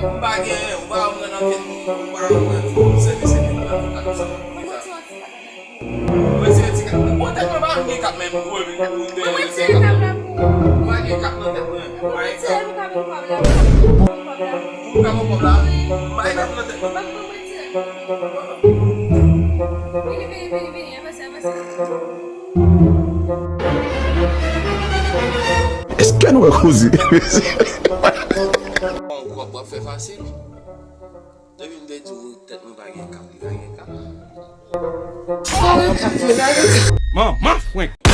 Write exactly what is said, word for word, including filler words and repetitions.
M pa gen, ou pa wè m nan ankenn, ou pa wè m nan ankenn sèvis epi m nan ankenn kat sa. Mwen retire ti kat mwen. Bon, tèt mwen pa gen kat menm. Mwen retire kat la pou ou. M pa gen kat nan tèt mwen. Mwen retire pou ka vin kòb la. Pou ka vin kòb la. M pa gen kat nan tèt mwen. Vini, vini, vini, vini. Avanse, avanse. Èske nou wè koze? Bon, kòb w ap fè fasil. Depi m te di w tèt mwen pa gen kap, li pa gen kap. Manman frenk.